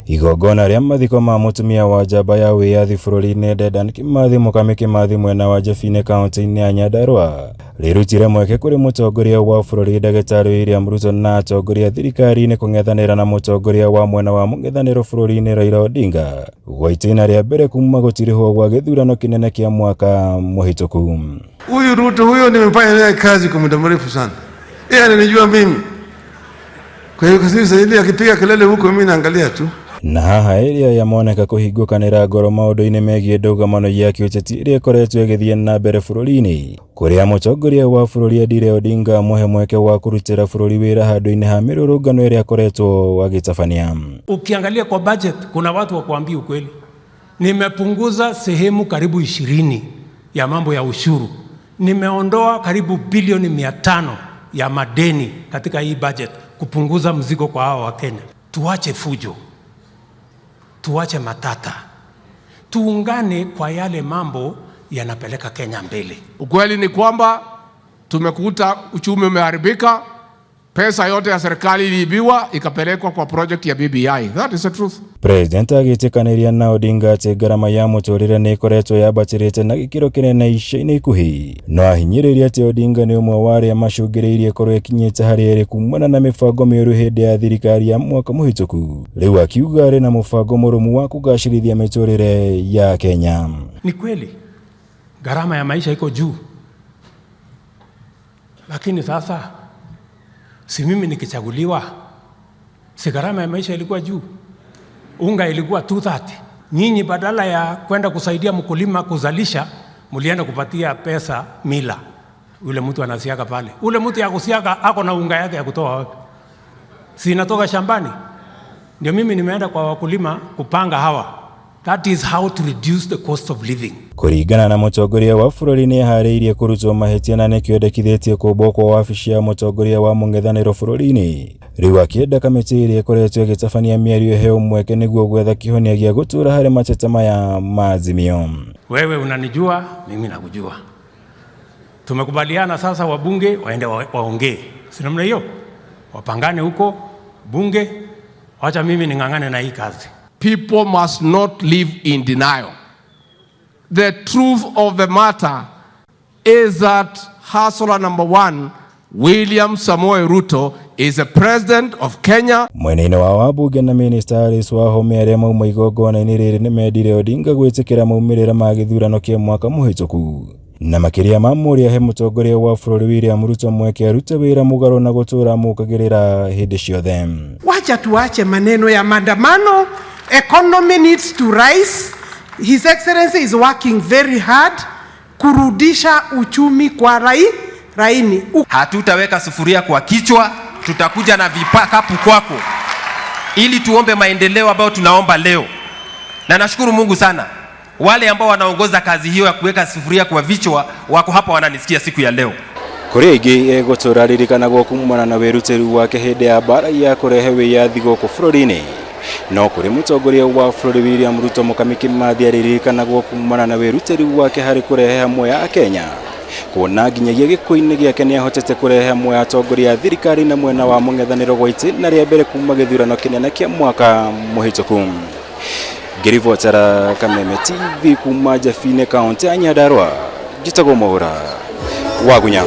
Igongona rĩa mathiko ma mũtumia wa njamba ya wĩyathi bũrũri-inĩ Dedan Kimathi Mũkami Kimathi mwena wa Jebini kaunti-inĩ ya Nyandarua rĩrutire mweke kũrĩ mũtongoria wa bũrũri ndagĩtarĩ William Ruto na atongoria thirikari-inĩ kũng'ethanĩra na mũtongoria wa mwena wa mũng'ethanĩro bũrũri-inĩ Raila Odinga gwa itĩna rĩa mbere kuma gũtirihwo gwa gĩthurano kĩnene kĩa mwaka mũhĩtũku. Huyu Ruto huyo nimefanya naye kazi kwa muda mrefu sana, yeye ananijua mimi. Kwa hiyo sasa ile akipiga kelele huko, mimi naangalia tu. Na haha ĩrĩa yamoneka kũhingũkanĩra ngoro maũndũ-inĩ megiĩ ndũgamano ya kĩũteti ĩrĩa ĩkoretwo ĩgĩthiĩ na mbere bũrũri-inĩ, kũrĩa mũtongoria wa bũrũri endire Odinga amũhe mweke wa kũrutĩra bũrũri wĩra handũ-inĩ ha mĩrũrũngano ĩrĩa akoretwo agĩtabania. Ukiangalia kwa budget, kuna watu wa kuambia ukweli, nimepunguza sehemu karibu 20 ya mambo ya ushuru, nimeondoa karibu bilioni 500 ya madeni katika hii budget, kupunguza mzigo kwa hawa Wakenya. Tuache fujo, tuache matata, tuungane kwa yale mambo yanapeleka Kenya mbele. Ukweli ni kwamba tumekuta uchumi umeharibika, pesa yote ya serikali iliibiwa ikapelekwa kwa project ya BBI. That is the truth. President agĩtĩkanĩria na Odinga atĩ ngarama ya mũtũrĩre nĩ ĩkoretwo yambatĩrĩte na gĩkĩro kĩnene ica-inĩ ikuhĩ, no ahinyĩrĩria atĩ Odinga nĩ ũmwe wa arĩa macũngĩrĩirie ĩkorwo ĩkinyĩte harĩa ĩrĩ kumana na mĩbango mĩũru hĩndĩ ya thirikari ya mwaka mũhĩtũku. Rĩu akiuga arĩ na mũbango mũrũmu wa kũgacĩrithia mĩtũrĩre ya Kenya. Ni kweli gharama ya maisha iko juu, lakini sasa si mimi nikichaguliwa, si gharama ya maisha ilikuwa juu, unga ilikuwa 230. Nyinyi badala ya kwenda kusaidia mkulima kuzalisha, mlienda kupatia pesa mila. Ule mtu anasiaga pale, ule mtu ya kusiaga ako na unga yake ya kutoa wapi? Si inatoka shambani? Ndio mimi nimeenda kwa wakulima kupanga hawa. That is how to reduce the cost of living. Kũringana na mũtongoria wa bũrũri nĩ eharĩirie kũrutwo mahĩtia na nĩkĩo endekithĩtie kũmbwo kwa wabici ya mũtongoria wa mũng'ethanĩro bũrũri-inĩ. Rĩu akĩenda kamĩtĩ ĩrĩa ĩkoretwo ĩgĩtabania mĩario ĩheo mweke nĩguo gwetha kĩhonia gĩa gũtũra harĩ mateta maya ma Azimio. Wewe unanijua, mimi nakujua. Tumekubaliana sasa wabunge waende waongee, si namna hiyo? Wapangane huko bunge, wacha mimi ning'ang'ane na hii kazi. People must not live in denial. The truth of the matter is that hustler number one, William Samoei Ruto, is the president of Kenya. Mwena-inĩ wa wabunge na minista Alice Wahome arĩa mauma igongona-inĩ rĩrĩ nĩmendire Odinga gwĩtĩkĩra maumĩrĩra ma gĩthurano kĩa mwaka mũhĩtũku na makĩria ma mũrĩa he mũtongoria wa bũrũri William Ruto mweke arute wĩra mũgarũ na gũtũra mũkagĩrĩra hĩndĩ ciothe. Wacha tuache maneno ya maandamano. Economy needs to rise. His Excellency is working very hard kurudisha uchumi kwa raini. Hatutaweka sufuria kwa kichwa, tutakuja na vikapu kwako ili tuombe maendeleo ambayo tunaomba leo. Na nashukuru Mungu sana, wale ambao wanaongoza kazi hiyo ya kuweka sufuria kwa vichwa wako hapa wananisikia siku ya leo. Kũrĩ aingĩ egũtũra ririkanagwo kumana na wĩrutĩri wake hĩndĩ ya mbara ya kũrehe wĩyathi gũkũ bũrũri-inĩ. No kũrĩ mũtongoria wa bũrũri William Ruto Mũkami Kĩmathi aririkanagwo kumana na wĩrutĩri wake harĩ kũrehe hamwe ya Kenya, kuona nginyagia gĩkuũ-inĩ gĩake nĩahotete kũrehe hamwe atongoria a thirikari na mwena wa mũng'ethanĩro gwa itĩna rĩa mbere kuma gĩthurano kĩnene kĩa mwaka mũhĩtũku. Ngĩribotera Kameme TV kuma Jabini kaunti ya Nyandarua, njĩtagwo Mwaura Wagunya.